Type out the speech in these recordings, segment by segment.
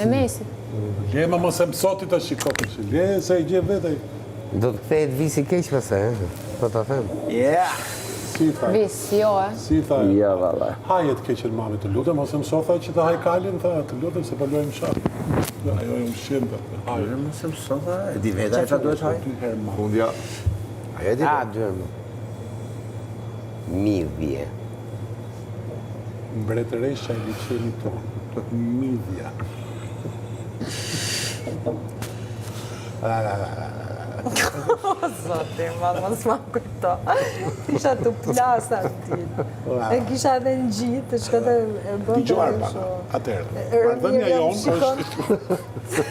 E mesit. Le ma mos e mëso ti ta shiko të shi. Le se e gjen vetë ai. Do të kthehet visi keq pastaj, e? Po ta them. Yeah! Si tha? Vis, jo, e. Si tha? Jo, valla. Haje të keqen mami, të lutem, mos e mëso tha që të haj kalin, tha, të lutem se po luajmë shah. Ajo e ushqente. Haje. Mos e mëso tha, e di vetë ai ça duhet haj. Dy herë më. Fundja. Ajo e di. A, dy herë më. Midhje. Mbretëresha e liqenit tonë, midhja. O zoti, ma mos ma kujto. Isha të plas atë ditë. E kisha edhe në gji, të shkote e bënte Dëgjo Arbana, atëherë, marrëdhënia jonë është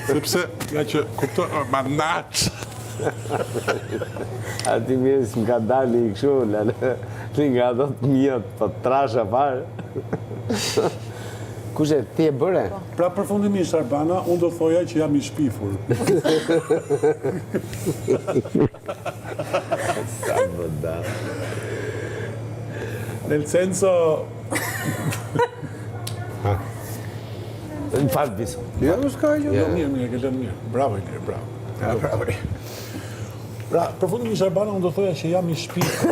sepse nga që kupton, ma naç. A ti mirë s'më ka dalë një kështu, lale, një nga ato të mjët, po të trasha fare. Kush e, ti e bëre? Pra përfundimisht Arbana, unë do thoja që jam i shpifur. Sa më da. Nel senso, Në fakt, Viso. Jo, s'ka gjë. jo mirë, mirë, e ke lënë mirë. Bravo Ilir, bravo. Ja, bravo. Pra, përfundimisht Arbana, unë do thoja që jam i shpifur.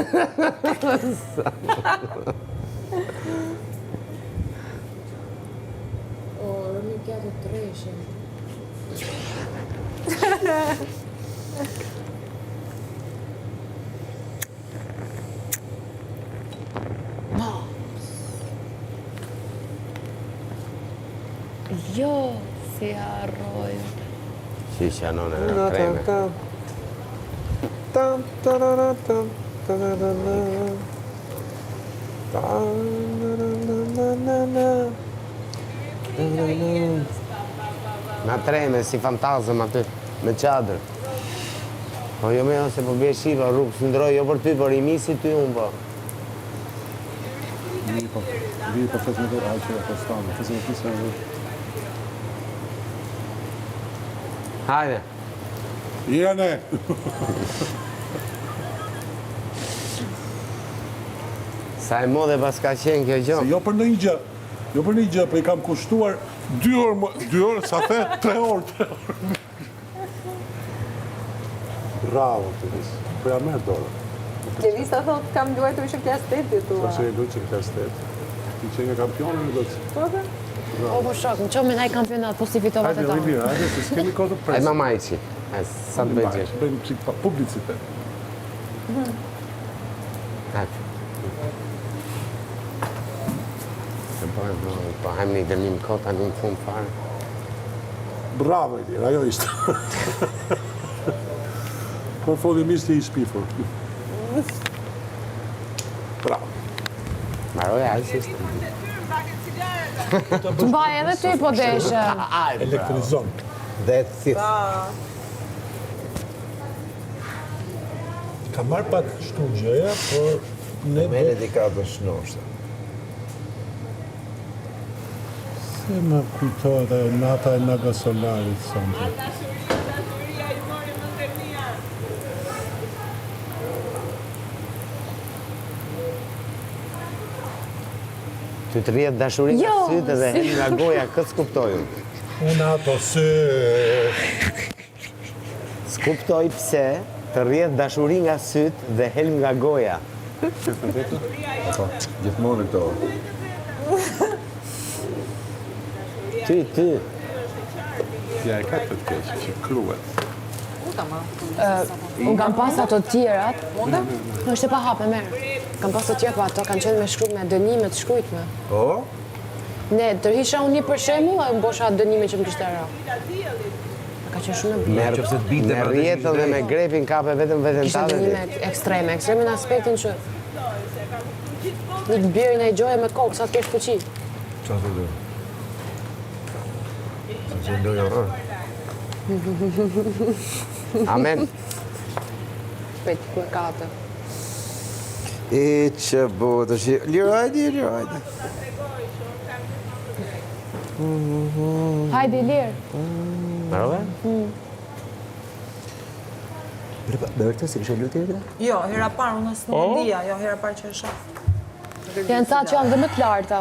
O, rëmi pjatë të treshin. Jo, si harroj. Si që anon e në treme. Tam, tarara, tam, tarara, tam, na, na, na, na. Na treme, si fantazëm aty, me çadër. Po jo me jo, se po bje shi, po rrugë s'ndroj, jo për ty, por i misi ty unë po. Liri po, Liri po fes me të, ai që e poston, fes me të se Hajde. Jene! Sa e modhe pas ka qenë kjo gjë. Se jo për ndonjë gjë, jo për ndonjë gjë, po i kam kushtuar 2 orë, më- 2 orë, sa the, 3 orë, 3 orë. Bravo, Klevis. Po ja merr dorën. Klevisa thot, kam luajtur që klas 8 ti thua. Po që e luajt që klas 8. Ti që nga kampione në gocë. Po, po. O, po shok, më qo me naj kampionat, po si fitova Hajde, të o Ilir, hajde, se s'kemi kohë të Hajde presim. mama i qi. Hajde, sa të bëj gjë. Bëjmë çik pa publicitet. Hajde. Se po, po, po hajmë një dënim kot tani në fund fare. Bravo, Ilir, ajo ishte. Përfundimisht i shpifur. Bravo. Mbaroj, ai si ishte. Të mbaj edhe ty po deshe. Elektrizon. Dhe të thith. Ka marrë pak kështu gjëja, por ne do Melet i ka të shnoshta. Se më kujtohet ajo nata e Naga Solarit sonte. Dashuria, dashuria i mori më të mia. Ty të rrjedh dashuri nga Jo, sytë dhe si- nga goja, këtë s'kuptoj unë. Unë ato sy. S'kuptoj pse të rrjedh dashuri nga sytë dhe helm nga goja. Po, gjithmonë këto. Ty, ty. Ja, e ka këtë keq, që kruhet. Unë kam pas ato tjerat. Është e pa hapë, merë. Kam pas të tjera, po ato kanë qenë me shkruajt me dënime të shkruajtme. Po? Ne, tërhisha unë një për shembull, e mbosha atë dënime që më kishte ra. Ka qenë shumë e bukur. Me, Qofse të binte me për atë rrjetën që dhe me drejt. grepin kape vetëm veten Kishte tënde. dënime ekstreme, ekstreme në aspektin që një të bjerin e gjoje me kokë, sa të kesh fuqi. Qa të do? Sa që ndoj horror. Amen. Pet ku e ka atë. E që botë është... Liro, hajde, Liro, hajde. Hajde, Ilir. Mbarove? Me vërtet se kishe luajtur këtë? Jo, hera parë, unë as nuk e dija, jo, hera parë që e shoh. Janë ca që janë dhe më të larta.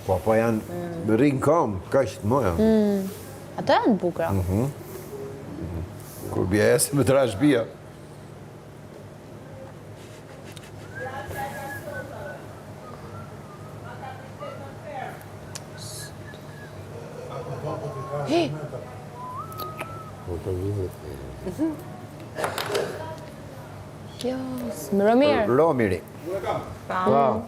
Po, po janë mm. rrinë kom, kaq të moja. Mm. Ato janë të bukura. Mhm. Kur bje esë, më të rash bia. Jo, Romir. Romiri. Po.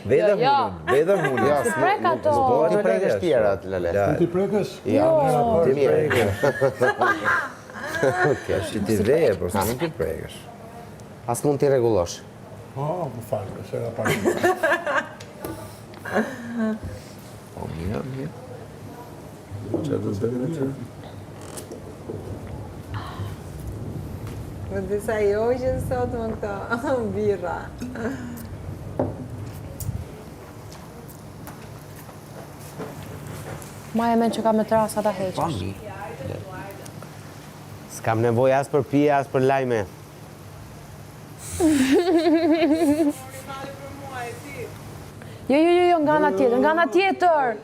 Vedha Jo, jo. hunën, vedha hunën. Jo, S'i prek ato. S'po ti prekësh tjerat, Lale. Ti prekësh? Jo, Ti mirë. prekësh. Është që ti veje, por s'mund ti prekësh. As mund t'i rregullosh. Po, më fal, është era parë. Po, mirë, mirë. Që do të bëjmë që? Më disa i oqen sot më këto birra. Maja men që ka me trasa ta heqësh. Po, mirë. S'kam nevojë as për pije, as për lajme. Jo, jo, jo, jo, nga ana tjetër, nga ana tjetër.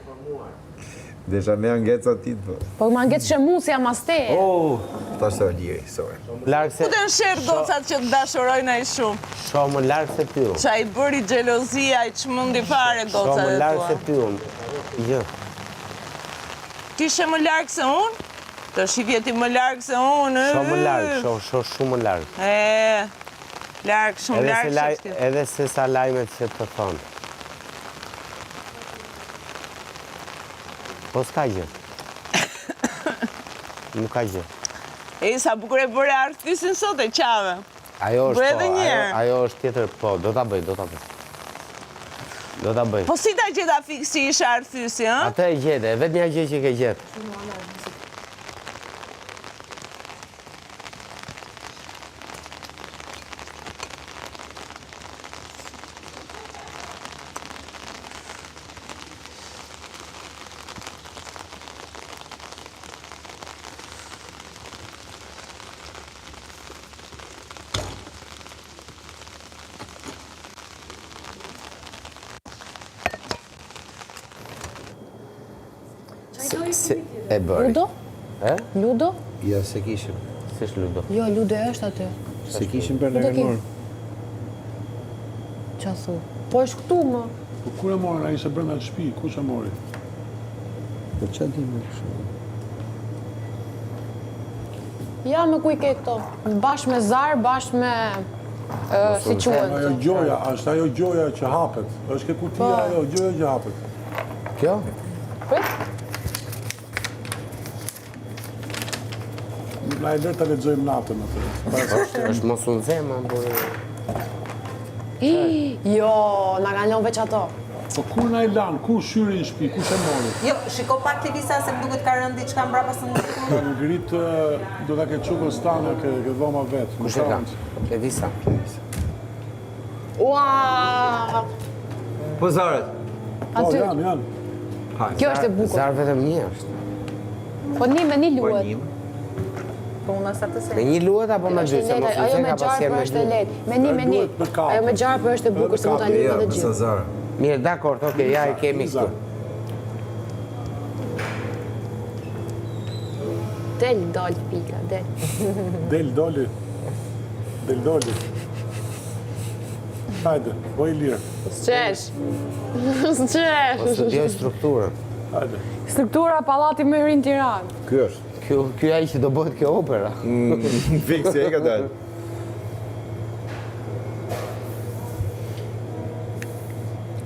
Desha me ngec aty po. Po ma ngec shemusja mas te. Oh, tash se Liri, sorry. Larg se Ku të në sherr gocat që të dashurojnë ai shumë? Shoh më larg se ty unë. Qa i bëri xhelozia i çmendi fare Shoh gocat më e larg tua. se ty unë. Jo. Ti ishe më larg se unë? Të shifje ti më larg se unë. Shoh më larg, shoh shoh shumë më larg. E, larg, shumë Edhe se larg. laj, shef ti. edhe se sa lajmet që të thonë. Po s'ka gjë. Nuk ka gjë. E, sa bukur e bëre artisin sot e qave. Ajo është Bëj po, edhe një ajo, herë. ajo është tjetër, po, do ta bëj, do ta bëj. Do ta bëj. Po si ta gjeta fiks si isha arthysi, ë? Atë e gjete, e vetmja gjë që ke gjetë. Se, e bëri. Ludo? E? Ludo? Jo, se kishim. Si është Ludo? Jo, Ludo është aty. Se kishim për Ludo në ki. morë. Qa thu? Po është këtu më. Po kur e morën, ai ishte brenda në shtëpi, kush e mori? Po ç'a di më kështu. Ja, me ku i ke këto? Bashkë me zar, bashkë me... ë, si quhen Ajo këto? gjoja, është ajo gjoja që hapet. Është ke kutia ajo gjoja që hapet. Kjo? Prit? Na e lërë ta lexojmë natën atë. Para se Është, është mos u nxema, por... I, Jo, na kanë lënë veç ato. Po kur na e lan, ku shyri në shtëpi, kush e mori? Jo, shiko pak Klevisa se më duket ka rënë diçka mbrapa së ndjekur. Ka ngrit, ë, do ta ketë çu Kostana ke ke dhoma vet. Kush e ka? Klevisa. Ua! Po zaret. Po, Aty. janë, janë. Kjo është e bukur. Zar vetëm një është. Po një me një Po luhet. një. Po unë as atë se. Me një luhet apo me Është dy? e Se lehtë, mos u ajo nxe me ka pas gjarpër qenë me është e dy. lehtë. Me një, me një. Luhet me katër. Ajo me gjarpër është e bukur, se mund ta Edhe luajmë Jo, edhe me sa gjithë. zare. Mirë, dakord, okej, ja e kemi këtu. Del, dal, pika, del. Del doli. Del doli. Hajde, boj lirë. S'qesh. S'qesh. Po studioj strukturën. Hajde. Struktura pallati më i ri në Tiranë. Ky është. Ky ky ai që do bëhet kjo opera. Fiks, e ka dalë.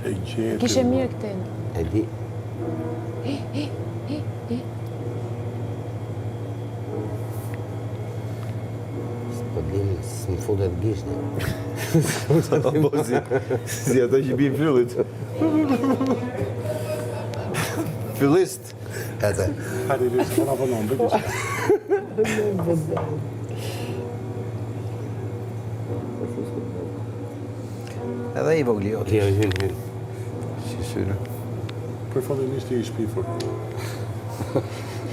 E gjeti. Kishe mirë këtë. E di. Hi, hi, hi, hi. Po dim, s'më futet gishti. Po si, si ato që bien fyllit. Fyllist. Edhe. Hajde, lirë, se po na vonon, bëj diçka. Edhe i vogli jot. Jo, hyn, hyn. Si synë. Përfundimisht je i shpifur.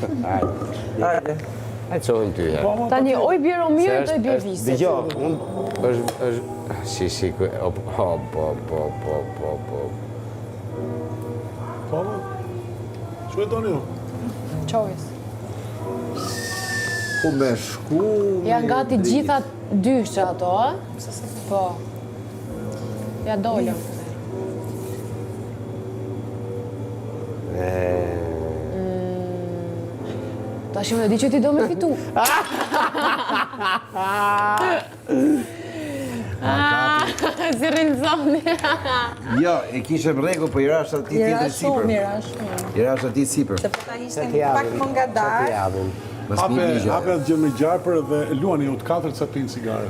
Hajde. E qojnë ty herë. Po, po, Tani, o i bjerë o mirë, do i bjerë visit. Dëgjo, unë është, është, shi, shi, o, po, po, po, po, po, po. Po, po. Që e doni ju? Qojës. Ku me shku... Janë gati gjitha dyshe ato, a? Po. Ja dolëm. Mm. Tash unë e di që ti do me fitu. Ah, si rinzoni. Jo, e kishe në rregull, po i rash atij I ra tjetër shumë, sipër. i ra shumë. I rash atij sipër. Se po ta ishte pak më ngadalë. japim? Mos Hape, mi gjë. hape atë gjë me gjarpër dhe luani ju të katërt sa pinë cigare.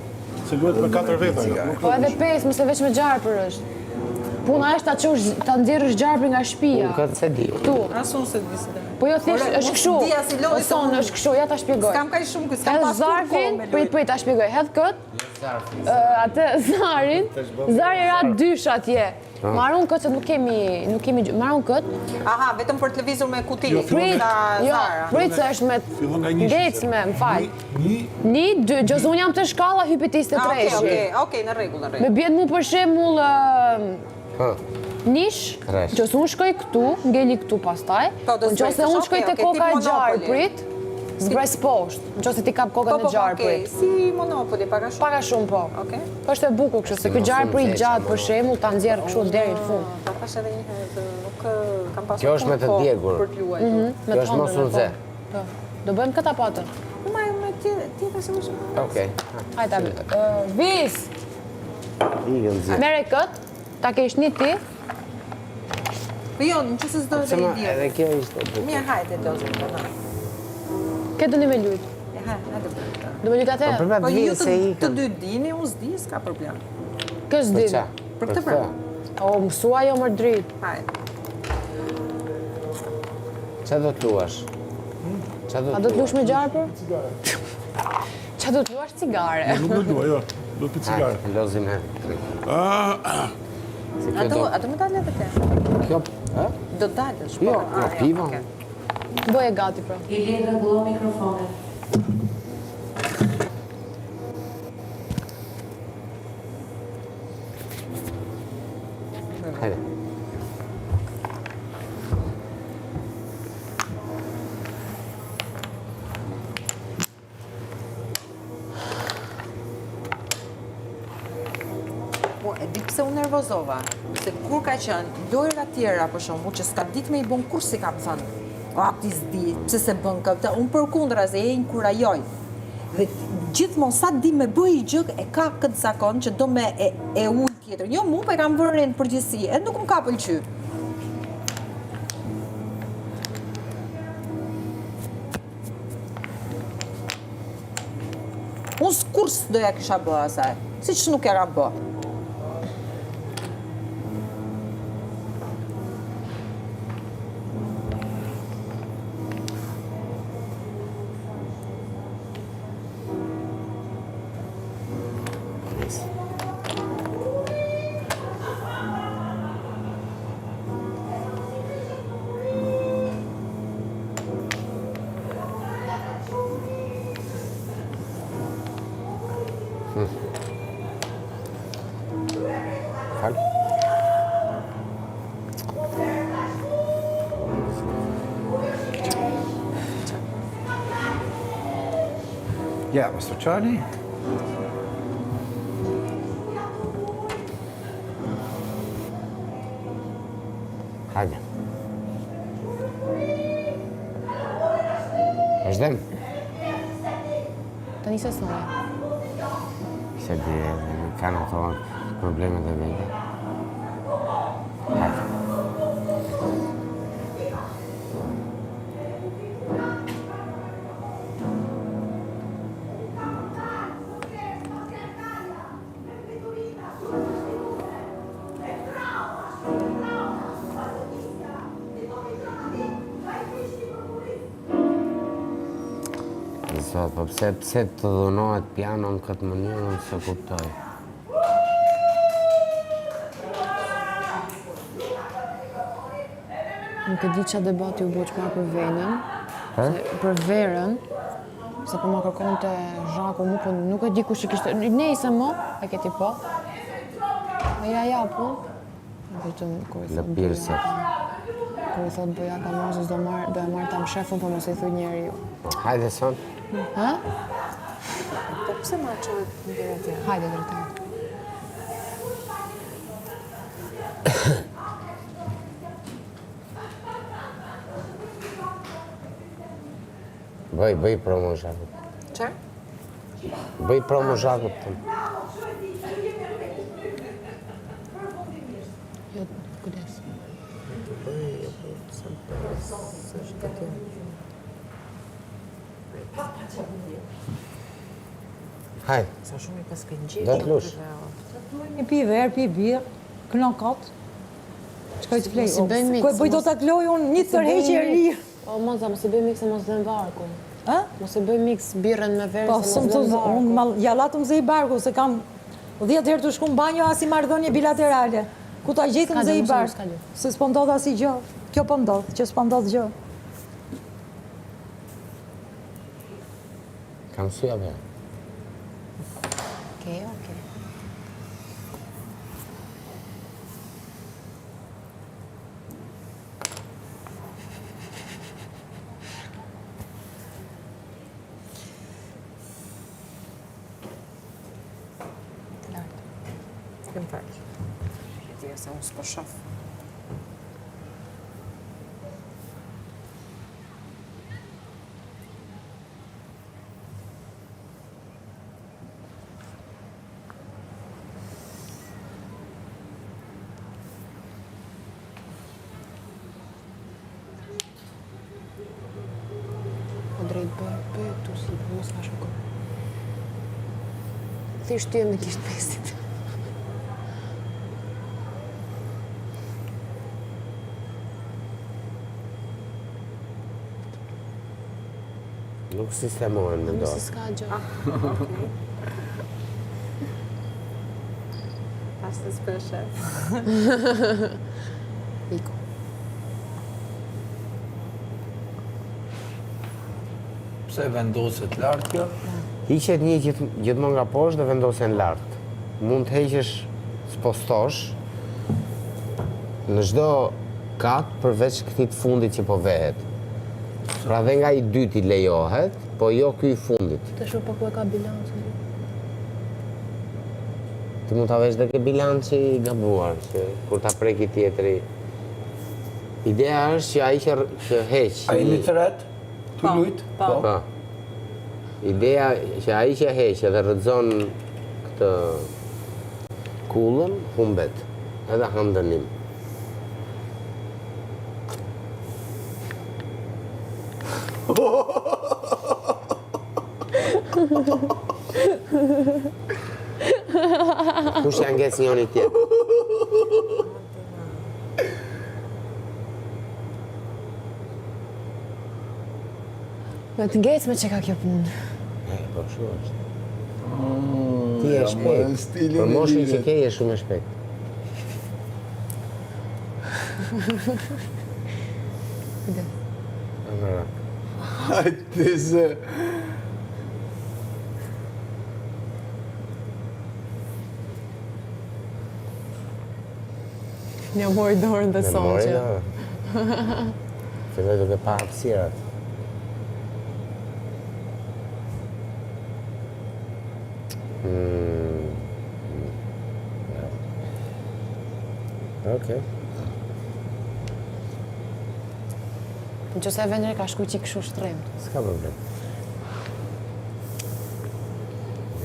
Se luhet me katër veta. jo, nuk Po edhe pesë, mëse veç me gjarpër është. Puna është ta çosh, ta nxjerrësh gjarprin nga shtëpia. Unë këtë se di. Këtu. As unë se di si të. Po jo thjesht Ore, është unë kështu. s'di as i lojë, O son se unë është kështu, ja ta shpjegoj. S'kam kaq shumë, s'kam Hedh pas kurrë kohë zarfin, me lujt. prit prit ta shpjegoj. Hedh kët. Ë, atë zarin, zari ra dysh atje. Marr unë kët se nuk kemi, nuk kemi, marr unë kët. Aha, vetëm për të lëvizur me kuti. Jo, fillon Prit, Sa jo, Zara. prit se është me Fillon nga njëshi. ngec me, më fal. Një, Një, dy, gjose unë jam të shkalla, hypi te Ah, Okej, 23-shi. okej, okej, në rregull, në Me rregull. bjen mu për shembull ë, Nish, Tresh. qëse unë shkoj këtu, ngeli këtu pastaj, Po, do në qëse zbresësh, unë shkoj okej, te okej, koka tip e Monopoli. gjarprit, zbres poshtë, në qëse ti kap Po, kokën po, e po, okej, gjarprit. si Monopoli, pak a shumë. Pak a shumë po. Okej. Është e bukur kështu, se ky mos gjarpri unë i gjatë për zeqa, shembull ta nxjerr kështu deri në fund. Ta thash edhe një herë, se nuk ë, kam pasur Kjo është me të kurrë kohë djegur. Për të luajtur. Me Kjo është të mos hëndër, unë ze. Po. Do bëjmë këtë apo atë? Po, ma me tjetër se më shumë. Okej. Hajde ta ë, Vis, Ikën zirë. merre kët, ta kesh një ti. Po jo, në qëse s'do Pse edhe ma, i djegur. edhe kjo ishte e bukur. Mirë, hajde, lozim, po na. Ke doni me lujt? Ja, hajde, hajde. bëjmë këtë. Do me lujt atë? Po për Po ju vjen të, se të ikën. dy dini, unë s'di, s'ka problem. Kë Për s'din? qa? Për këtë pra. O, mësua jo më dritë. Hajde. Qa do të luash? Qa do A të do të luash luash? me gjarpër? Qa do të luash cigare? nuk do luaj, jo. Do të pi cigare. Hajde, lozim ne. Ah, Se kjo Ato, do... ato më dalë edhe te. Kjo... Ë? Do dalësh, po. Jo, Ah, jo, piva. okej. Bëje gati pra. Ilir rregullo mikrofonin. Hajde. Po, e di pse u nervozova, se kur ka qenë lojra tjera për shembull që s'ka ditë me i bën kur si kam thënë. A ti s'di, pse se bën këtë? Unë përkundrazi e inkurajoj. Dhe gjithmonë sa di me bëj gjë e ka këtë zakon që do me e, e ul tjetër. Jo mu, po e kam vënë re në përgjithësi, e nuk më ka pëlqy. Unë kur s'do ja kisha bë asaj, siç nuk ja kam bë. Fal. Ja, mos të qani. Hajde. Vazhdojmë. Tani se s'noja. Se di, edhe kanë ato problemet e veta. Hajde. Zot, po pse, pse të dhunohet piano në këtë mënyrë, unë s'e kuptoj. Nuk e di qa debati u bo që marrë për venin. Për verën, se po ma kërkonte Zhaku mu, po nuk e di kush i kishte... Nejse mo, e ke ti po. E ja jap unë. Vetëm kur i thot Lëpirëse. Kur i thot bëja Kamozës, do marr, do e marr ta mshef unë, po mos i thuj njeriu. Po, hajde son. Ha? Po pse ma çohet në deri atje? Hajde drejtar. Bëj, bëj promo Zhakut. Çfarë? Bëj promo Zhakut. të them. Jo, kujdes. Hajde. Sa shumë i pas kënë Do të lush. Një pi verë, pi birë, kënon kot. Shkoj të flej. Mos i bëj mix, Ku e bëj do ta kloj unë një tërheqje e ri. O, Moza, mos i bëj mix se mos dhemb barku. Ë? Mos i bëj mix birrën me verë Po, se s'më mos të dhemb barku. unë ma, ja la të më zej barku, se kam 10 herë të shku në banjo asi marrëdhënie bilaterale. Ku ta gjej të S'ka më gjë, zej mos e bark. s'ka gjë. Se s'po ndodh asnjë gjë. Kjo po ndodh, që s'po ndodh gjë. Kam sy apo? jo? Okej, okej. Lart. Kem fal. E di se unë s'po shoh. Po drejt bëj, bëj këtu si, po mos ka shoko. Thjesht ty me kisht pesit. Nuk sistemohen me Mos dorë. s'ka gjë. Pas të s'po e shef. Iku. Pse vendoset lart kjo? Hiqet një gjith- gjithmonë nga poshtë dhe vendosen lart. Mund të heqësh spostosh në çdo kat përveç këtij të fundit që po vehet. Pra dhe nga i dyti lejohet, po jo ky i fundit. Të shoh pa ku e ka bilancin. Ti mund ta vesh dhe ke bilanci i gabuar, që kur ta preki tjetri. Ideja është që ai që, rr- që heq. A jeni të ret? Tu lujt? po. Po. Ideja që ai që heq edhe rrëzon këtë kullën, humbet. Edhe han dënim. Kush ja ngec njëri tjetër? Me të ngec me që ka kjo punë. E, po, kështu është. Ti je ja, shpejt. më në stilin Për e moshën që lirit. ke je shumë e shpejt. Kujdes. Ëh. Hajde se... Një mori dorën dhe Ne sonë mori që. dorën. Filloi duke pa hapësirat. Mm. Ja. Okej. Në që se e vendre ka shku qik kështu shtremt. S'ka problem.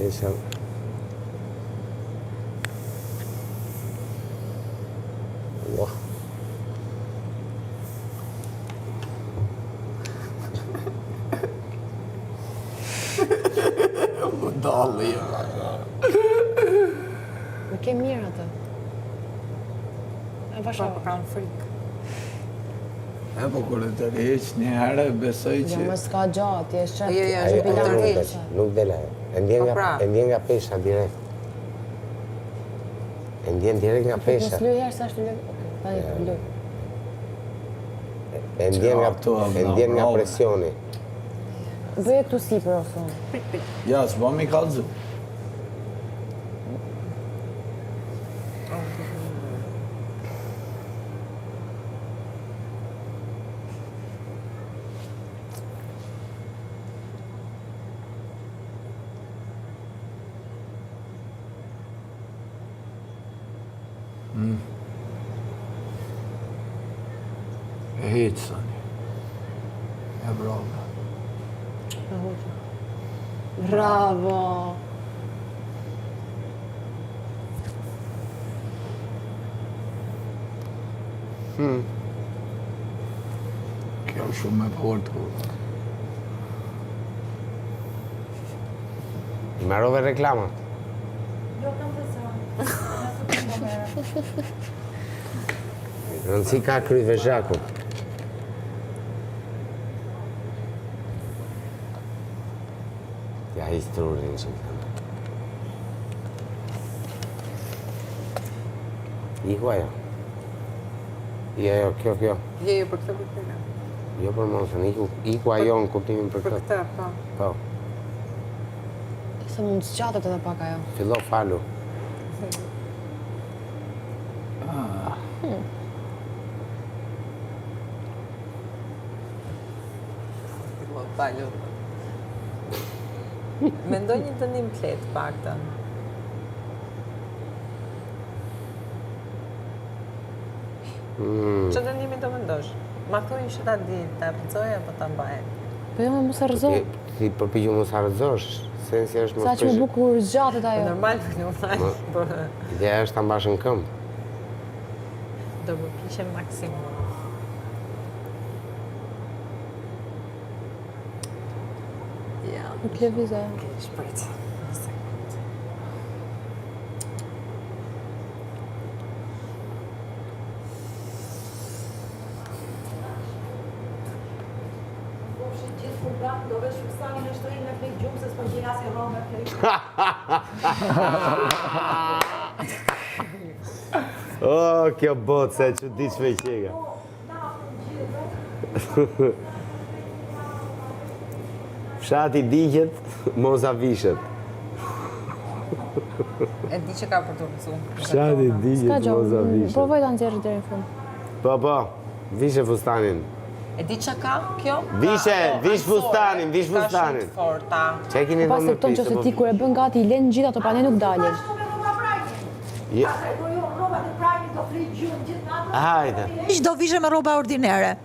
Isha... Ua. Budalli. Më ke mirë atë. E Po, vasha. po kam frikë. E po kur e tërheq një herë besoj Jo, që më s'ka gja, ti e shef. Jo, jo, Ajo është ajo nuk tërheq. del, nuk del ajo. E ndjen Po nga pra. e ndjen nga pesha direkt. E ndjen direkt nga pesha. Mos luj herë sa është luj. Okej, tani po luj. E ndjen nga, e ndjen nga presioni. Bëje këtu sipër, ose. Prit, prit. Ja, s'bo mi kallzu. Mm. E heq sani. E bravo. Bravo. Hmm. Kjo shumë e fortë. I marove reklamat. Jo, kam të sa. Rëndësi ka kryvezhaku. Ja hiq trurin që të Iku ajo. Jo, jo, kjo, kjo. Jo, jo, për këtë, për këtë. Jo për mosën, iku, iku ajo në kuptimin për këtë. Për këtë, po. Po. Se mund të zgjatet edhe pak ajo. Fillo falu. Ah. Hmm. Fillo falu. Mendoj një dënim të lehtë paktën. Mm. Që dënimi do mendosh? Ma thuj që ta di, ta rrëzoj apo ta mbaj? Po jo, mos e rrëzo. Ti përpiqu mos e rrëzosh, sensi është mos Sa që më bukur zgjatet ajo. Normal, normal. Po. Ideja është ta mbash në këmbë. Do përpiqem maksimum. Ja. Nuk lëviz ajo. Keq, prit. Një sekundë. Do vesh fustanin e shtrenjtë me flejt gjumë se s'po gjej asnjë rrobë me flejt. Oh, kjo botë sa e çuditshme qeka. Fshati digjet, moza vishet. E di që ka për të rrëzu. Fshati digjet, moza vishet. Provoj ta nxjerrësh deri në fund. Po, po, vishe fustanin. E di që ka kjo? Vishe, vish fustanin, vish fustanin. Ka shumë të forta. Që e keni Po pas këto në qoftë se ti kur e bën gati i len gjithë ato pa ne nuk dalin. Jo. Hajde. Ish do vishe me rroba ordinere.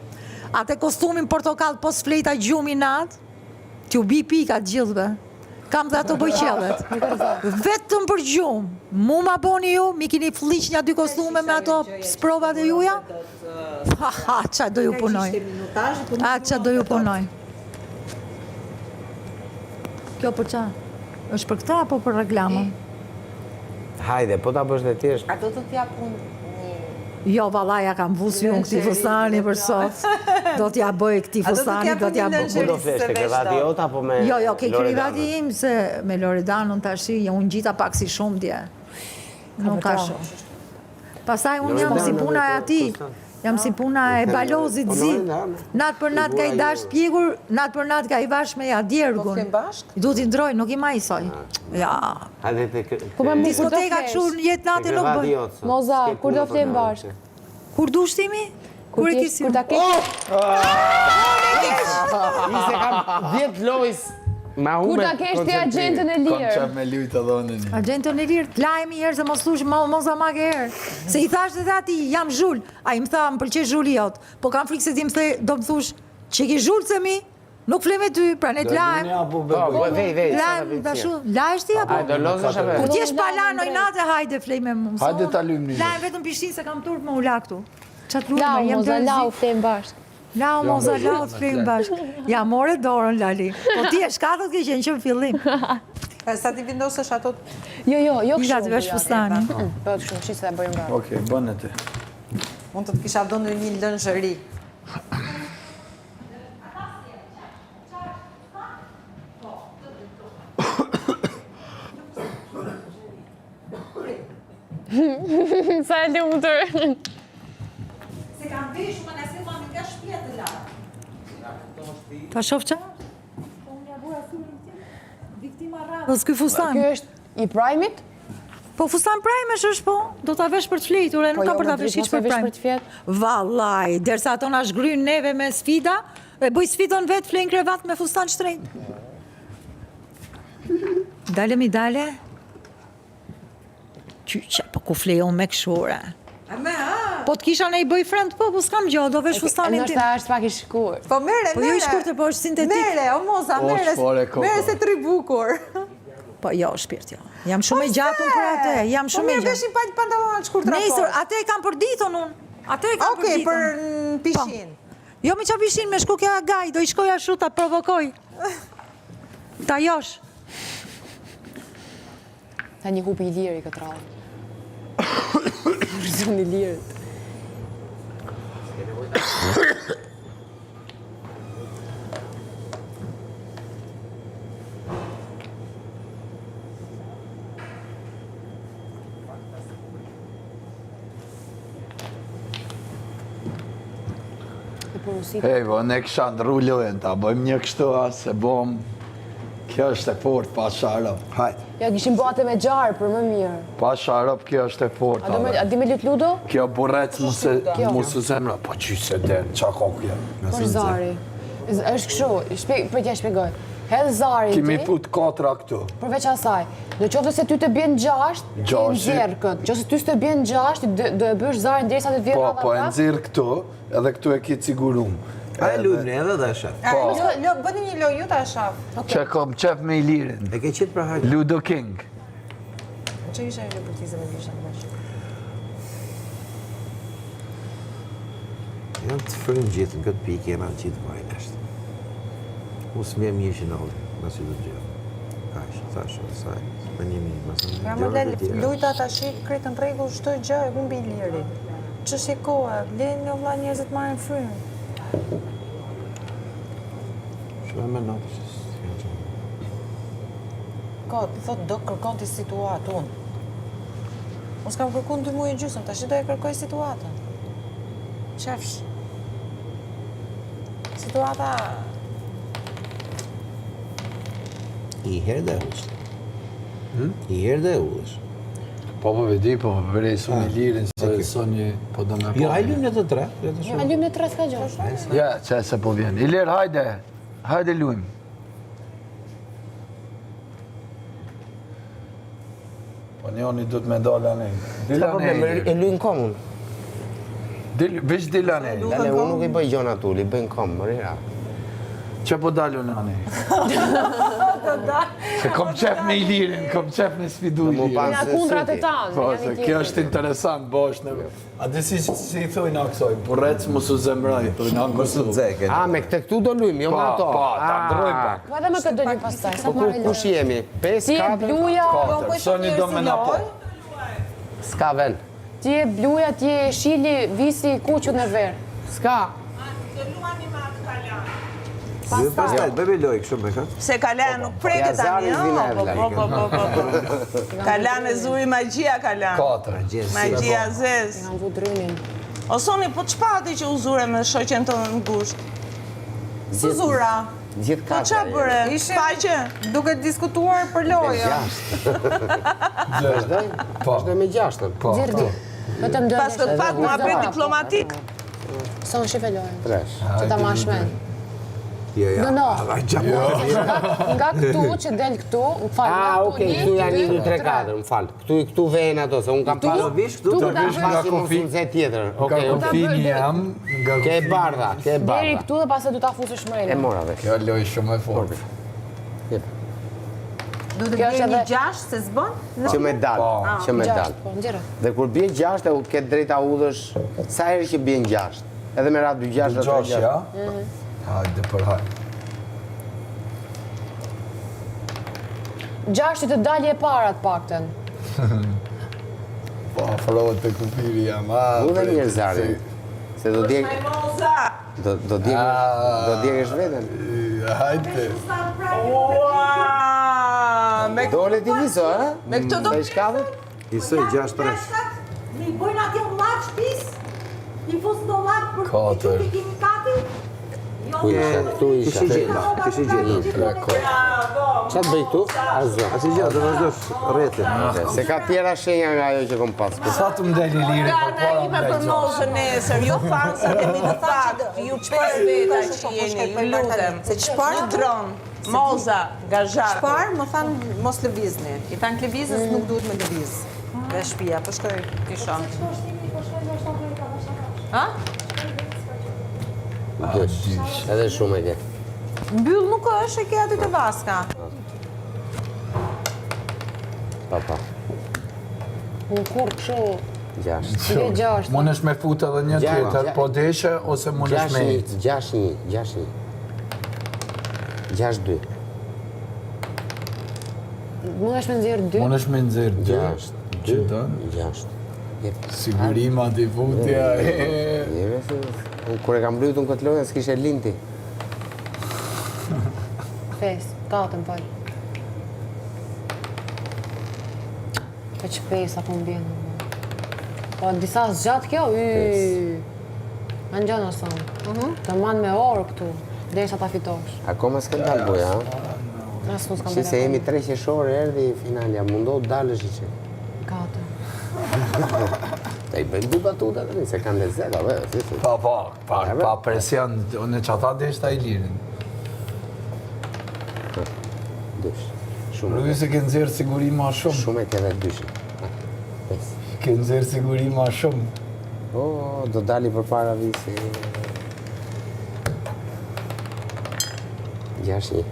Atë kostumin portokall po s'flejta gjumi natë, t'ju bi pika të gjithëve. Kam dhe ato bojqellet. Vetëm për gjumë. Mu ma boni ju, mi kini flliq nja dy kostume me ato sprovat e juja? Ha, ha, ça do ju punoj. A, ça do ju punoj. Kjo për ça? është për këta apo për reklamën? Hajde, po ta bësh dhe ti është. A do të t'jap unë një... Jo, valla, ja kam vu syun këtij fustani për sot. Do t'ja bëj këtij fustani, do t'ja bëj. Ku do flesh, te krevati jot apo me Jo, jo, ke krevati im se me Loredanën tashi, jo, unë ngjita pak si shumë dje. Nuk ka shumë. Pastaj unë jam si puna e atij, jam si puna e balozit zi. Natë për natë ka i dash pjekur, natë për natë ka i vash me ja djergun. Po bashkë? Du t'i ndroj, nuk i maj soj. Ja. Po me Diskoteka kështu në jetë natë nuk bën. Moza, kur do flejmë bashkë? Kur dush timi? Kur e kisi? Kur ta kesh? Ise kam 10 lojs Ma Kur ta kesh ti agjentën e lirë? Kam qef me lujtë edhe unë një. Agjentën e lirë, të lajmi herë se mos thush mos ma ke herë. Se i thash dhe ati, jam zhul. Ai më tha, më pëlqe zhuli jot. Po kam frikë se ti më the, do më thush, që ke zhul se mi? Nuk fle me ty, pra ne të lajmë. Po, po, vej, vej. Lajmë, tashu, lahesh ti apo? Do lozësh apo? Kur t'jesh pa la noj natë, hajde flej me mu. Hajde ta luajmë një. Lajmë vetëm pishinë se kam turp me u la këtu. Ça të luajmë, Lau, jam moza, të lau, flejmë bashkë. Lau, moza, lau, të flejmë bashkë. Ja, more dorën, Lali. Po ti e shkatët ke qenë që në fillim. Sa ti vendosësh ato... Jo, jo, jo kështu. Isha të vesh fustanin. Po, kështu, që se ta bëjmë gati. Okej, bënë ti. Mund të të kisha dhënë një lënzhëri. Sa e lumtur. Se kam veshur, më nëse mami nga shtëpia. Ta shof ça? Viktima radhës, ky fustan. Ky është i prime-it? Po fustan prime është po, do ta vesh për të fjetur, e nuk Po ka jo, për ta më vesh drejt, hiç mos e për vesh prime. për të fjetë. Vallaj, derisa ato na zhgryn neve me sfida, e bëj sfidën vetë, flej në krevat me fustan shtrenjtë. Dale mi dale. Qyqa, po ku flej unë me këshure. Po të kisha në i boyfriend, po, po s'kam gjë, do vesh fustanin tim. Ndoshta është pak i shkurt. Po mere, Po jo mere. i shkurtër, po është sintetik. Mere, o moza, O, mere. shpore, koko. Mere se të ri bukur. Po jo, shpirt jo. Jam shumë e gjatë unë për atë, jam Po shumë e mirë gjatë. veshin pa pantallona të shkurtra Nesër, poshtë. atë e kam për ditën unë. Atë e kam për Okej, ditën. për në pishinë. Jo me qa pishinë, me shku kja gaj, do i shkoj ashtu ta provokoj. Ta josh. Ta një hupi i liri këtë radhë. Përzon i lirit. E porosit. Ej, po, ne kisha ndru lojën, ta bëjmë një kështu, a, se bom, kjo është e fort, pa sharop. Hajt. Ja, kishim bate me gjarë për më mirë. Pa sharop, kjo është e fort. A, do me, ale. a di me lut ludo? Kjo burrec mu se, Kjo. mu se zemra, po qy se den, qa ko kjo? Për zari. Z- Është kështu, shpjeg, për t'ja shpjegoj. Hedh zarin Kimi ti, put katra këtu. përveç asaj. Në qoftë se ty të bjen 6, ti Gjashti. nxjerr këtë. Në qoftë se ty s'të bjen 6, ti do do e bësh zarin derisa të të vjen Po, radha po e prap. nxirr këtu, edhe këtu e ki sigurum. A e lujmë ne edhe dhe e shef. Po. Jo, bëni një lojë ju ta shaf. Që kom qef me Ilirin. E ke qitë pra hajde. Ludo King. Që isha e lëpërtizë me gishën vesh. Janë të frymë gjithë, në këtë pikë jena gjithë vajnë është. Unë s'më vjen mirë që ndodhi, masi do të gjithë. Kaq, thash, saj, me një mirë, mos e Ja më lel, lujta tash krejt në rregull çdo gjë e humbi Iliri. Ç'është koha, leni o vlla njerëzit marrin frymë. Shumë me natë që s'janë që. Kot, thot do kërkon ti situatë unë. Unë s'kam kërku në dy muaj e gjysmë, tash do e kërkoj situatën. Qefsh. Situata I herë dhe e ullësh. I herë dhe e ullësh. Po, po, vedi, po, po, vrej, son Ilirin, se soni, po do me Jo, po. ai lym në të tre, le të A shohim. lym në tre s'ka gjë. Ja, që se po vjen. Ilir, hajde, hajde lujmë. Po njoni du të me dalë anej. Dil S'ka problem, anej. e luajn komun. Dil, veç dil anej. Lale, unë nuk i bëj gjona tul, i bëj në kom, mëri ra. Që po dalun anej? Se kom qef me Ilirin, kom qef me sfidu Mu Ilirin. pa Na se kundrat e syti. tanë. Po, janë se i kjo tjetri. është interesant, bo është në... A di si, si i thojnë kësaj, burrec mos u zemraj, thojnë në Mos u Kosovë. nxeke. A, me këtë këtu do lujmë, jo Po, me ato. po, ta Ah. ndrojmë pak. Po edhe me këtë do lym pastaj, sa Po të ku, marrë kush jemi? 5, Ti je 4? bluja, Po, Katër, soni do me na po. S'ka vend. ti je bluja, ti je shili, visi i kuqut në verë. S'ka. Jo, pastaj, bëjmë lojë kështu me këtë. Se Kalan nuk preket Ja, tani, zari ëh, s'vina po, e po, po, po, po, po. Kalan e zuri magjia Kalan. Katër. Magjia zez. Kam vu drynin. O Soni, po ç'pati që u zure me shoqen tonë në gusht? S'u zura. Gjithë Po katër. qa bëre? Ishim- Paqe? duke diskutuar për lojën. Vazhdoj? Po. Vazhdoj me gjashtën. Po, Nxjerr dy. Vetëm dy. Pas këtë pak muhabet diplomatik. Son shife lojën. Tresh. Që ta mash men. Jo, jo. No, no. A, gjapo. Nga këtu që del këtu, më fal. Ah, nga këtu, okej, një, këtu janë dy, 1, 2, 3, 4, më fal. Këtu këtu vejnë ato, se unë kam Do pas vish këtu, Këtu do ta vish bësh- nga pasi mos kofi. u nxe tjetër. Nga Okej, okej. kufini jam, nga Ke e kufini. bardha, ke e Deri bardha. këtu dhe pastaj do ta fusësh E mrena. mora vesh. Kjo lojë shumë e fortë. Jep. Do të Kjo është bjerë një edhe- gjashtë se s'bën? Që me dal, që me dal. Gjashtë, po, nxjerrë. Dhe kur bie gjashtë, e ke drejta udhësh sa herë që bien gjashtë. Edhe me radhë dy gjashtë, dhe tre Gjash, gjashtë. ja? Hajde për hajde. Gjashtë të dalje e para të paktën. Po, afrohet të kufiri jam. a, U dhe prit, mirë zarin. Se do djeg Moza! do do djegësh do djegësh veten. se- Hajde. Ua! Me, Dole ti viso, ha? me këtë do Sa i shkallët? I soj 6 3. Me i bojnë atje llak shtëpis, i fus në llak për Katër. të qypi kimikati. Ku isha? Këtu isha. Kishe gjeta, kishe gjeta. Ça të bëj këtu? Asgjë. Asgjë, do vazhdosh rrethin. Se ka tjera shenja nga ajo që kom pas. Sa të më del Iliri Nga për para ime më për del gjashtë. Mozën nesër, ju fansat e mi në fakt, ju çfarë veta që jeni, ju lutem. Se çfarë? Një dron, Moza, nga Zhaku. Çfarë më thanë mos lëvizni. I thanë Klevizës nuk duhet me lëviz. Nga shtëpia, po shkoj t'i shoh. Ha? Dysh. Edhe shumë e ke. Mbyll nuk është, e ke aty te vaska. Pa, pa. Unë kur kështu, Gjashtë. Dy gjashtë. Mund është me fut edhe një Gjashtë, tjetër, gjashtë. po deshe, ose mund është Gjashtë me një, ecë. gjashtë një, gjashtë një. Gjashtë dy. Mund është me nxjerr dy. Mund është me nxjerr dy. Gjashtë, dy, Që don? gjashtë. Jep. Sigurima t'i futja. Jebe, se- Unë Kur e kam luajtur në këtë lojë, s'kishe linti. Pesë, katër, më fal. Po që pesë apo më bjen. Po disa zgjat kjo, y. A në gjënë ason. Të man me orë këtu, derisa ta fitosh. Akoma s'ka dalë buja, ha? As mos kam Si se jemi tre qershor, erdhi finalja, mundohu të dalësh i çik. Katër. Ta i bëjmë dy batuta tani, se kanë lezet, apo, si si. Pa, pa, pa, pa presion, unë që ata deshta Ilirin. Dysh. Shumë e Rrugë se ke nxjerr siguri ma ke. shumë. Shumë e ke dhe dyshin. Ha, Pesë. Ke nxjerr siguri ma shumë. O, do dali përpara visi. Gjashtë një.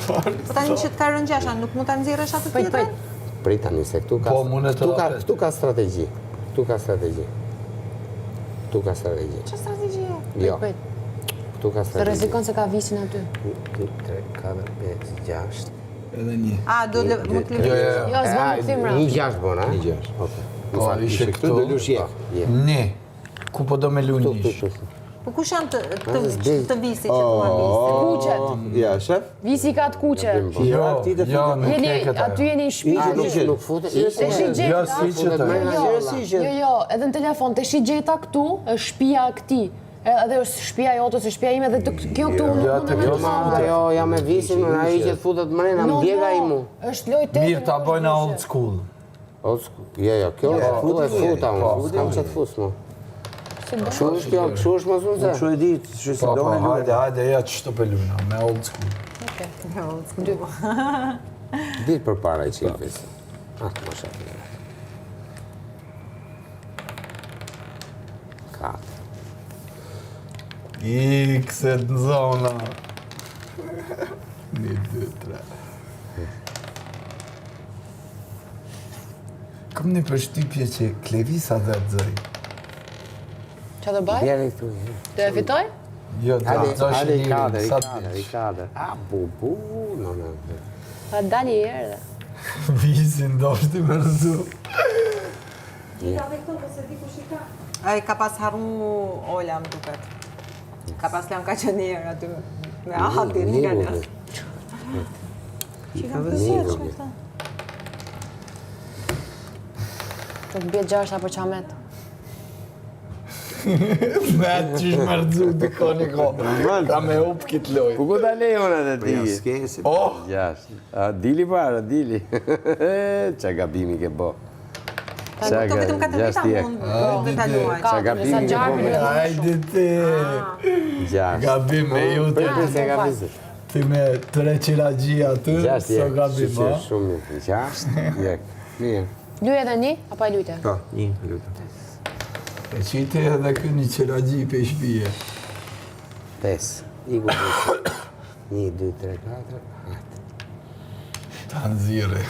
Po tani që të ka rënë gjasha, nuk mund ta nxjerrësh atë Prit, tjetrën? prit. Prit tani se këtu ka Po, mundet këtu edhe ka apet. këtu ka strategji. Këtu ka strategji. Këtu ka strategji. Çfarë strategjie? Jo, Prit. këtu ka Se strategji. rrezikon se ka visin aty. 1 2 3 4 5 6 Edhe një. A, do lë, mund të Jo, lëviz. jo, jo. Jo, s'bën më kthim Një mbrapa. gjashtë bën, a? Një gjashtë. Okej. Po, ishe Këtu këtu. do lush jek. Je. Një. Ku po do me lu Këtu, këtu, njësh? këtu. Po kush janë të të, s'di. të visi që thua visi? Kuqet. Ja, shef? Visi ka të kuqe. Po. Jo, ti të jo, futet. nuk Jeni ke këta. aty jeni në shtëpi. Ishte Nuk, Ishte. nuk futet. Te shi Jo, gjeta. si që të. Jo, Si që- jo, jo, edhe në telefon, te shi gjeta këtu, është shtëpia e këtij. Edhe është shtëpia jote, ose shtëpia ime dhe të, kjo këtu unë Jo, nuk te mund kjo të Ma, futet. jo, jam me visin, unë ai që futet mrena, No, më djeg no, ai mu. Është lojë tjetër. Mirë, ta nuk është bëjnë ndryshe. old school. Old school. Jo, jo, kjo këtu e futa unë, Po. s'kam ç'a të fus më. Si do? Kështu është kjo, kështu është mos unë se. Kështu e di, kështu si Po, do po, në hajde, luajt. hajde, ja që të peluna, me old school. Dy. Dil përpara i çik visi. Ah, mos e di. Katër. Ikset në zona. Një, dy, tre. Kam një përshtypje që Klevisa dhe të zëj. Qa do bëj? Deri këtu. je. Do e fitoj? Jo, do Hajde, të zësh hajde i Ilirin, katër, i sa të katër, i dish. katër. A, bu, bu, no, no. no. Pa dali erdhe. Visin do është i mërzu. Ai ka pas harru Ola, më duket. Ka pas lënë ka qenë një herë aty me atin Një, nga një, në. Që kam Një, pësë një. që Do të bie gjashta për qamet. Me atë që është mërzu dikon i ko. Ka me up këtë lojë. Po ku ta lej unë atë Po ja, ti? s'ke se. Oh, Gjashtë. A, dili para, dili. Qa gabimi ke bo. Po këto vetëm katër veta mund mund ta luajnë. Qa Katër, gabimi sa ke bo gjarpin me e hajde ti. Gjashtë. Gabim me ju Prit, ti. prit, se ka visi. Ti me tre qiragji aty, Gjashtë so jek. gabim, Shyqyr, ha? Shumë mirë. Gjashtë jek. Mirë. Luaj edhe një, apo e lujte? Po, një, lutem. E qiti edhe kë një qiragji pe shpije. Pesë. Iku visi. Një, dy, tre, katër. Hajde. Ta nxirri.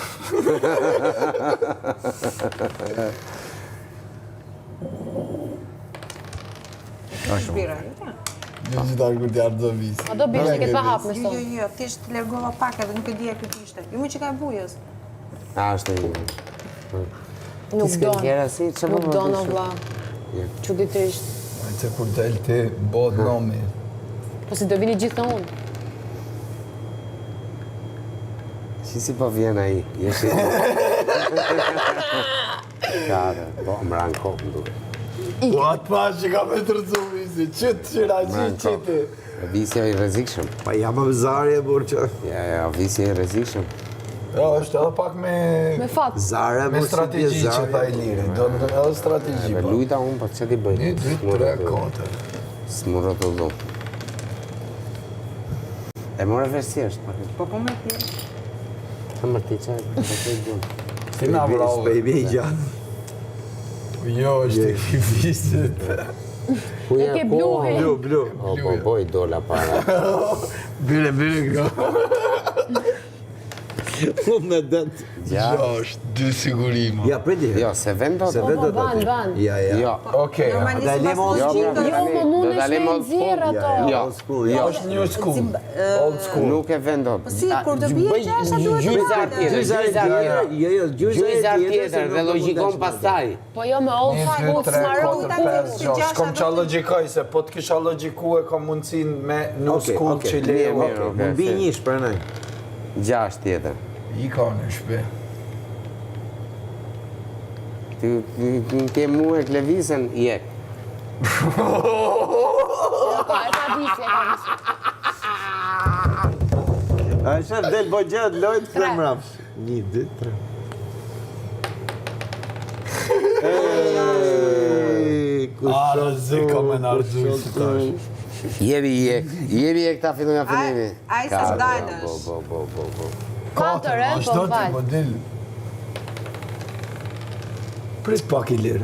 Shpira. Një gjithar kur t'jarë do visi. A do biesh e ke pa hap me Jo, sot. jo, jo, thjesht largova pak edhe nuk e dija ku ishte. Jo, më që ka e bujës. A, është e një. Nuk s'ke don. tjera si, ç'e po Nuk po don ti o shu? vlla. Çuditërisht. Ai që kur del ti, bëhet nomi. Po si do vini gjithë të unë. Si si po vjen ai? Jeshi. Katër. Po, më ranë kokë, më duket. Po atë pa që ka me të rëzu visi, qitë qiragji, Mran kokë. qiti. Visi i rrezikshëm. Pa ja më zari e burë që. Ja, ja, visi i rrezikshëm. Jo, është edhe pak me... Me fat. Zare, Me strategji që tha Iliri, do të edhe strategji. Po. Lujta unë, po që ti bëj? 1, 2, 3, 4. S'mu rrotullu. E more vesh si është, pak. Po, po me ti. Të më ti që, po të i bën. Ti na vrave. S'po i bje i gjatë. Jo, është e ki visit. Ku E je ke ku? bluhin. Blu, blu. O, po, po, i dola para. Bire, bire, këto. Unë me det. Gjasht, dy sigurima. Ja, priti. Jo, se vend do Se të. vetë do Po, ban, të. ban. Ja, ja. Jo. Okej. Normalisht Da sipas lemo old logjikës- Jo, Jo, tani, më mund do ta është lemo me old school. nxjerr ato. Ja, Jo. old school, Jo. Është new school. Old school. Nuk e vend dot. Po si, kur të bie gjashta, duhet të Gjyzar dalë. tjetër, Gjyzar gjyzar tjetër, tjetër. jo, jo, gjyzar Gjyzar tjetër, se tjetër nuk dhe do mundesh logjikon më. pastaj. Po jo me old 1, 2, school, 3, s'maron 4, ku. 5, 6. S'kom qa logjikoj, se po të kisha logjiku e kam mundësin me new Okej, school okej. që leo. Mirë, mirë, okej. Mund bi njësh, pranaj. Gjasht tjetër. I ka në shpi. Ti ti ke mua e klevisen, jek. Jo, ka, e ka visi, e ka visi. A e shef del bo gjët, lojtë të them mrapsh. Një, dy, tre. Ej, kush A, rrezik ka me në arzu si tash. Jebi jek, jebi jek ta filloj nga fillimi. Ai- ai sa Katër, s'dalësh. Bo, bo, bo, bo, bo. Katër, e, po Vazhdo ti, fal. po dil. Prit pak Ilir.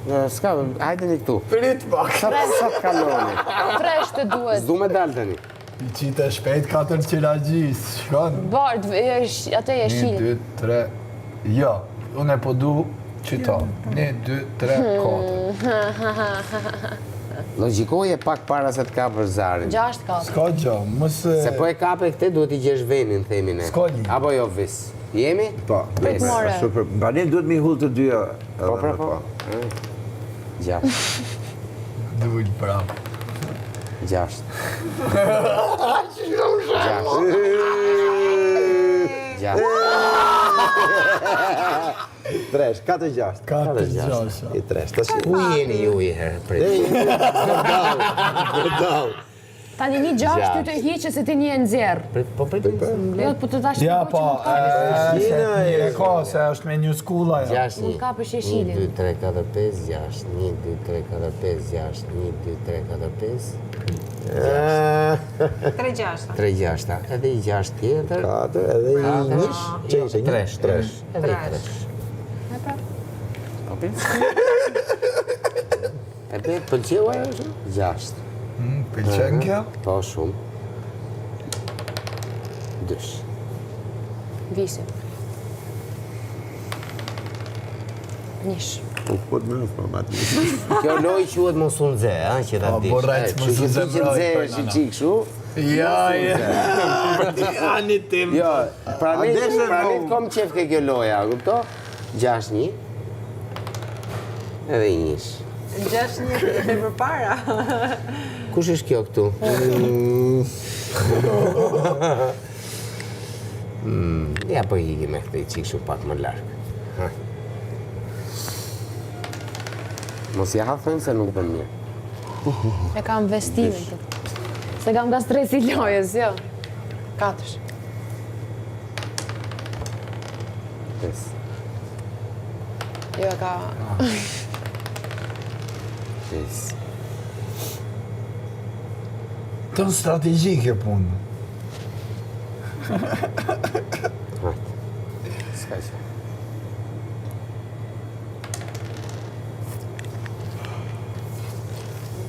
Jo, S'ka, hajde një këtu. Prit pak. Sa sa të kaloni? Tresh të duhet. S'du me dal tani. I qite shpejt katër qiragjis, shkon. Bart, e, sh- atë e 1, shil. 2, 3, jo, unë e po du qëto. 1, 2, 3, 4. Logjikoje pak para se të kapësh zarin. Gjasht katër. S'ka gjë, mos e... Se po e kape këtë duhet i gjesh venin, themi ne. S'ka lidhje. Apo jo vis. Jemi? Po, Pes. More. Super. Pra ne duhet mi hull të dyja. Po, edhe pra, me po. Gjasht. Dul prap. Gjasht. Gjasht. Gjasht. Tresh, katër gjasht. 4, 6. I tresh, tash. Ku jeni ju i herë? Prit. Dall. Tani një gjasht ty të hiqe se ti një e nxjerr. Prit, po prit. Jo, po të tash Ja, po, e, se Shina e- mirë e ka, se është me new school ajo. Gjasht Mund një. kapësh 1, jeshilin. 2, 3, 4, 5, 6. 1, 2, 3, 4, 5, 6. 1, 2, 3, 4, 5. 3 gjashta. 3 gjashta. Edhe i gjasht tjetër. Katër, edhe i njësh. Që ishte? Një? Tresh. Tresh. Edhe i Tresh. tresh. Po prit. E pe, pëlqeu ajo është? Gjasht. Mm, Pëlqen kjo? Po, shumë. Dysh. Visi. Nish. Po, po të më po, ma të Kjo lojë quhet mos u nxe, a, që ta Po, dish. borrec, E, mos kështu u që ti që zemroj, nxehesh po, i çik kështu. Ja, ja. Ani tim. Jo, pra ne A deshe, pra ne po- kom qef ke kjo loja, kupto? 6-1. Edhe i njësh. 6 një e përpara. Kush është kjo këtu? Mm, ja po iki me këtë i çik kështu pak më larg. Ha. Mos ja ha thënë se nuk bën mirë. E kam vestimin këtë. Se kam nga stresi i lojës, jo. Katësh. Pes. Jo, e ka... Pes. Të në strategji kjo punë. Hajde. S'ka që.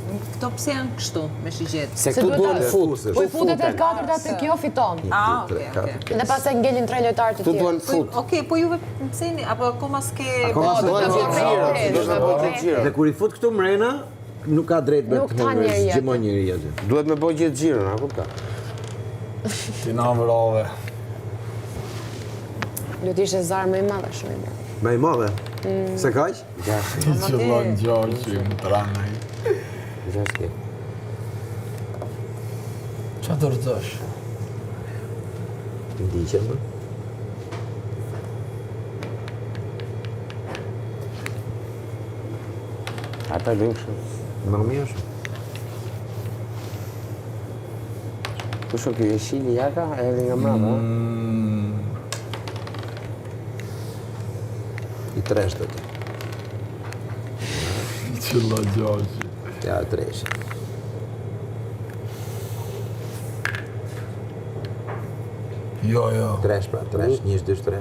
Këto pse janë kështu me shigjet? Se Se këtu duhet duhen ta- fut. Fusësh. Po i futet e katërta te kjo fiton. Ah, okej, okej. Dhe pastaj ngelin tre lojtarë të Këtu tjerë. duhen Po, fut. Okej, po juve pse jeni apo akoma s'ke Akoma Po, s'ke- Duhen do gjithë të xhiro, bëj duhet me bëj gjithë xhiro. Dhe kur i fut këtu mrena, nuk ka drejt me Nuk të ta hëngër, njeri aty. s'gjimon njeri aty. Duhet me bëj gjithë xhiron, a kupton? Ti na vrave. Do të ishte zar më i madh, shumë i mirë. Ma i madhe. Se kaq? Gjashtë, I qëllon gjashtë që më tranaj. gjashtë ke. Qa të rëzësh? Ndiqem. më. Ata lënë kështu. Më mirë është. Kush o ky jeshili jaka, erdhi nga mbrapa, a? Mm. I tresh do të. Qëlla gjashi. Ja, tresh. Jo, jo. Tresh pra, tresh, një, dy, tre.